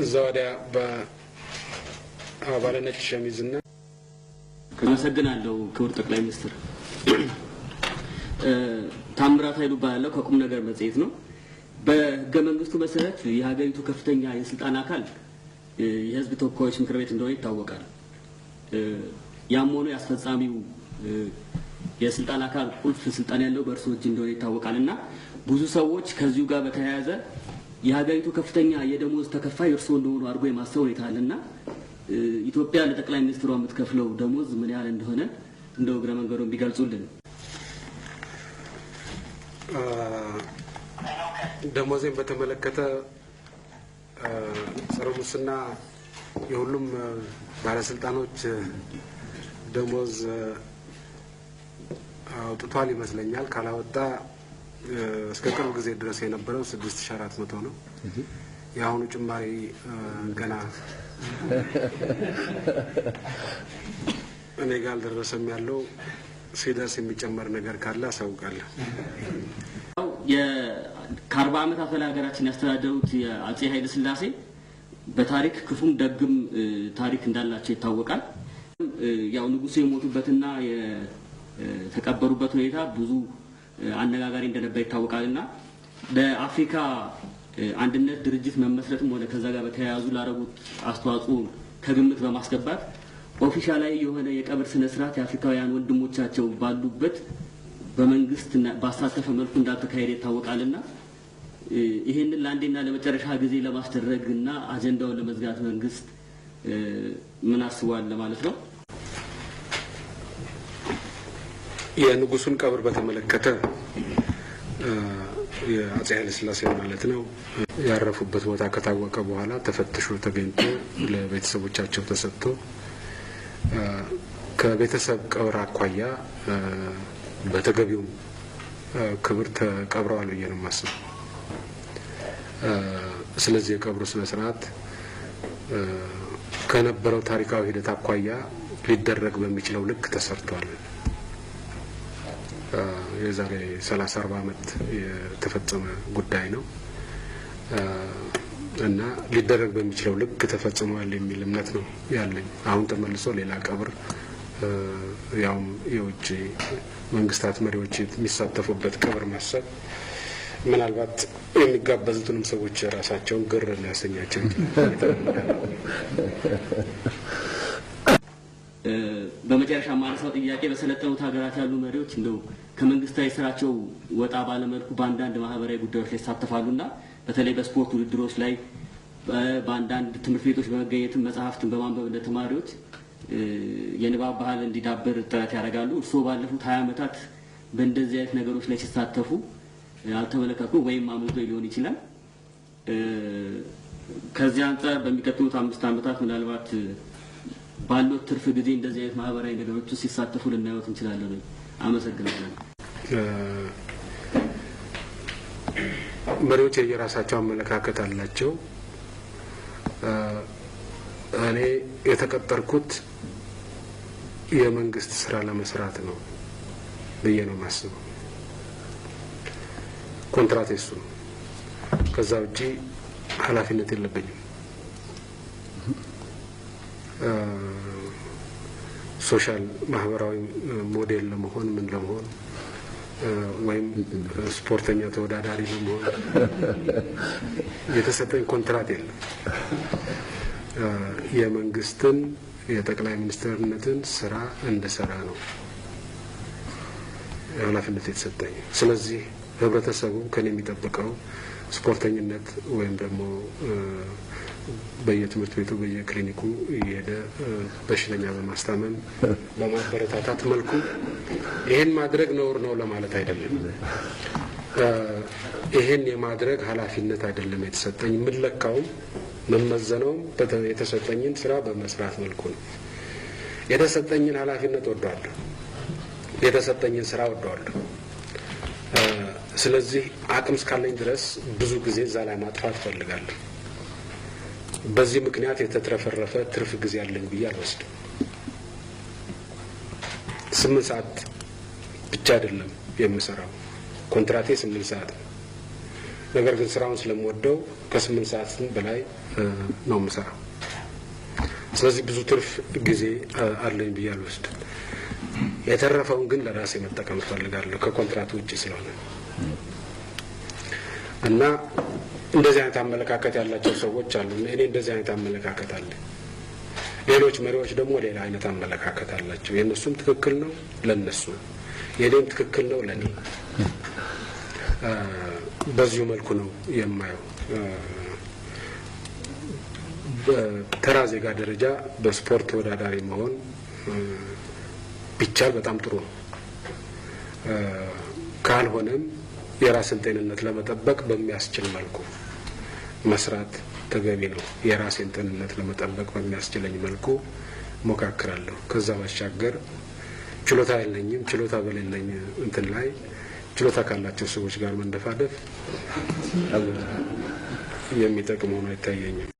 እዛ ወዲያ ባለ ነጭ ሸሚዝና አመሰግናለሁ ክቡር ጠቅላይ ሚኒስትር። ታምራት ኃይሉ እባላለሁ፣ ከቁም ነገር መጽሔት ነው። በህገ መንግስቱ መሰረት የሀገሪቱ ከፍተኛ የስልጣን አካል የህዝብ ተወካዮች ምክር ቤት እንደሆነ ይታወቃል። ያም ሆኖ የአስፈጻሚው የስልጣን አካል ቁልፍ ስልጣን ያለው በእርሶ እጅ እንደሆነ ይታወቃል እና ብዙ ሰዎች ከዚሁ ጋር በተያያዘ የሀገሪቱ ከፍተኛ የደሞዝ ተከፋይ እርስዎ እንደሆኑ አድርጎ የማሰብ ሁኔታ አለና ኢትዮጵያ ለጠቅላይ ሚኒስትሯ የምትከፍለው ደሞዝ ምን ያህል እንደሆነ እንደው እግረ መንገዱን ቢገልጹልን። ደሞዜን በተመለከተ ጸረ ሙስና የሁሉም ባለስልጣኖች ደሞዝ አውጥቷል ይመስለኛል። ካላወጣ እስከ ቅርብ ጊዜ ድረስ የነበረው 6400 ነው። የአሁኑ ጭማሪ ገና እኔ ጋር አልደረሰም። ያለው ሲደርስ የሚጨመር ነገር ካለ አሳውቃለሁ። ከ40 ዓመታት በላይ ሀገራችን ያስተዳደሩት የአጼ ኃይለ ሥላሴ በታሪክ ክፉም ደግም ታሪክ እንዳላቸው ይታወቃል። ያው ንጉሱ የሞቱበትና የተቀበሩበት ሁኔታ ብዙ አነጋጋሪ እንደነበር ይታወቃልና ለአፍሪካ አንድነት ድርጅት መመስረትም ሆነ ከዛ ጋር በተያያዙ ላደረጉት አስተዋጽኦ ከግምት በማስገባት ኦፊሻላዊ የሆነ የቀብር ስነ ስርዓት የአፍሪካውያን ወንድሞቻቸው ባሉበት በመንግስት ባሳተፈ መልኩ እንዳልተካሄደ ይታወቃልና ይህንን ለአንዴና ለመጨረሻ ጊዜ ለማስደረግ እና አጀንዳውን ለመዝጋት መንግስት ምን አስቧል ለማለት ነው። የንጉሱን ቀብር በተመለከተ የአጼ ኃይለ ሥላሴ ማለት ነው፣ ያረፉበት ቦታ ከታወቀ በኋላ ተፈትሾ ተገኝቶ ለቤተሰቦቻቸው ተሰጥቶ ከቤተሰብ ቀብር አኳያ በተገቢውም ክብር ተቀብረዋል ብዬ ነው የማስበው። ስለዚህ የቀብሩ ስነ ስርዓት ከነበረው ታሪካዊ ሂደት አኳያ ሊደረግ በሚችለው ልክ ተሰርቷል። የዛሬ 30-40 ዓመት የተፈጸመ ጉዳይ ነው እና ሊደረግ በሚችለው ልክ ተፈጽሟል የሚል እምነት ነው ያለኝ። አሁን ተመልሶ ሌላ ቀብር ያውም የውጭ መንግስታት መሪዎች የሚሳተፉበት ቀብር ማሰብ ምናልባት የሚጋበዙትንም ሰዎች ራሳቸውን ግር ሊያሰኛቸው ይችላል። በመጨረሻ ማነሳው ጥያቄ በሰለጠኑት ሀገራት ያሉ መሪዎች እንደው ከመንግስታዊ ስራቸው ወጣ ባለመልኩ በአንዳንድ ማህበራዊ ጉዳዮች ላይ ይሳተፋሉና በተለይ በስፖርት ውድድሮች ላይ በአንዳንድ ትምህርት ቤቶች በመገኘትም መጽሐፍትን በማንበብ ለተማሪዎች የንባብ ባህል እንዲዳብር ጥረት ያደርጋሉ። እርስዎ ባለፉት 20 ዓመታት በእንደዚህ አይነት ነገሮች ላይ ሲሳተፉ አልተመለከትኩም ወይም አምልጦ ሊሆን ይችላል። ከዚህ አንጻር በሚቀጥሉት 5 ዓመታት ምናልባት ባሉት ትርፍ ጊዜ እንደዚህ አይነት ማህበራዊ ነገሮች ውስጥ ሲሳተፉ ልናየዎት እንችላለን ወይ? አመሰግናለሁ። መሪዎች የየራሳቸው አመለካከት አላቸው። እኔ የተቀጠርኩት የመንግስት ስራ ለመስራት ነው ብዬ ነው የማስበው። ኮንትራት እሱ ነው። ከዛ ውጪ ኃላፊነት የለብኝም። social ማህበራዊ ሞዴል ለመሆን ምን ለመሆን ወይም ስፖርተኛ ተወዳዳሪ ለመሆን የተሰጠኝ ኮንትራት የለም። የመንግስትን የጠቅላይ ሚኒስትርነትን ስራ እንድሰራ ነው ኃላፊነት የተሰጠኝ። ስለዚህ ህብረተሰቡ ከኔ የሚጠብቀው ስፖርተኝነት ወይም ደግሞ በየትምህርት ቤቱ በየክሊኒኩ እየሄደ በሽተኛ በማስታመም በማበረታታት መልኩ ይሄን ማድረግ ነውር ነው ለማለት አይደለም። ይሄን የማድረግ ኃላፊነት አይደለም የተሰጠኝ። የምለካውም መመዘነውም የተሰጠኝን ስራ በመስራት መልኩ ነው። የተሰጠኝን ኃላፊነት ወደዋለሁ። የተሰጠኝን ስራ ወደዋለሁ። ስለዚህ አቅም እስካለኝ ድረስ ብዙ ጊዜ እዛ ላይ ማጥፋት እፈልጋለሁ። በዚህ ምክንያት የተትረፈረፈ ትርፍ ጊዜ አለኝ ብዬ አልወስድም። 8 ሰዓት ብቻ አይደለም የምሰራው። ኮንትራቴ 8 ሰዓት ነው። ነገር ግን ስራውን ስለምወደው ከ8 ሰዓት በላይ ነው የምሰራው። ስለዚህ ብዙ ትርፍ ጊዜ አለኝ ብዬ አልወስድም። የተረፈውን ግን ለራሴ መጠቀም እፈልጋለሁ ከኮንትራት ውጭ ስለሆነ። እና እንደዚህ አይነት አመለካከት ያላቸው ሰዎች አሉ። እኔ እንደዚህ አይነት አመለካከት አለ። ሌሎች መሪዎች ደግሞ ሌላ አይነት አመለካከት አላቸው። የእነሱም ትክክል ነው ለነሱ፣ የእኔም ትክክል ነው ለእኔ። በዚሁ መልኩ ነው የማየው። በተራ ዜጋ ደረጃ በስፖርት ተወዳዳሪ መሆን ቢቻል በጣም ጥሩ ነው። ካልሆነም የራስን ጤንነት ለመጠበቅ በሚያስችል መልኩ መስራት ተገቢ ነው። የራሴን ጤንነት ለመጠበቅ በሚያስችለኝ መልኩ ሞካክራለሁ። ከዛ ባሻገር ችሎታ የለኝም። ችሎታ በሌለኝ እንትን ላይ ችሎታ ካላቸው ሰዎች ጋር መንደፋደፍ የሚጠቅም ሆኖ አይታየኝም።